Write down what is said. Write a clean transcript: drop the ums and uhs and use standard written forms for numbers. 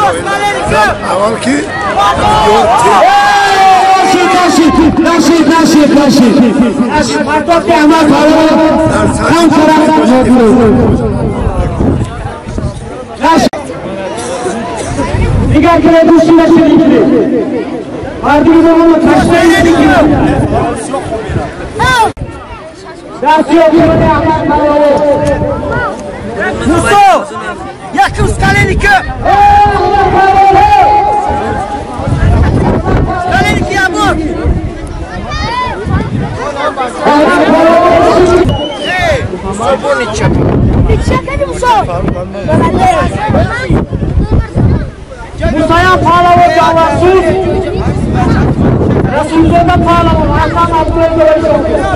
Аввал ки Дигар ки дӯсти нашавед. Мардуми мо ташна Дастёбиёни Аҳмад Паҳлавон. Мусо! Якум скаленика! Скаленики ябур! Мусаян Паҳлавон Ҷавласуз, Расулзода Паҳлавон Аҳмад Абдуллоев.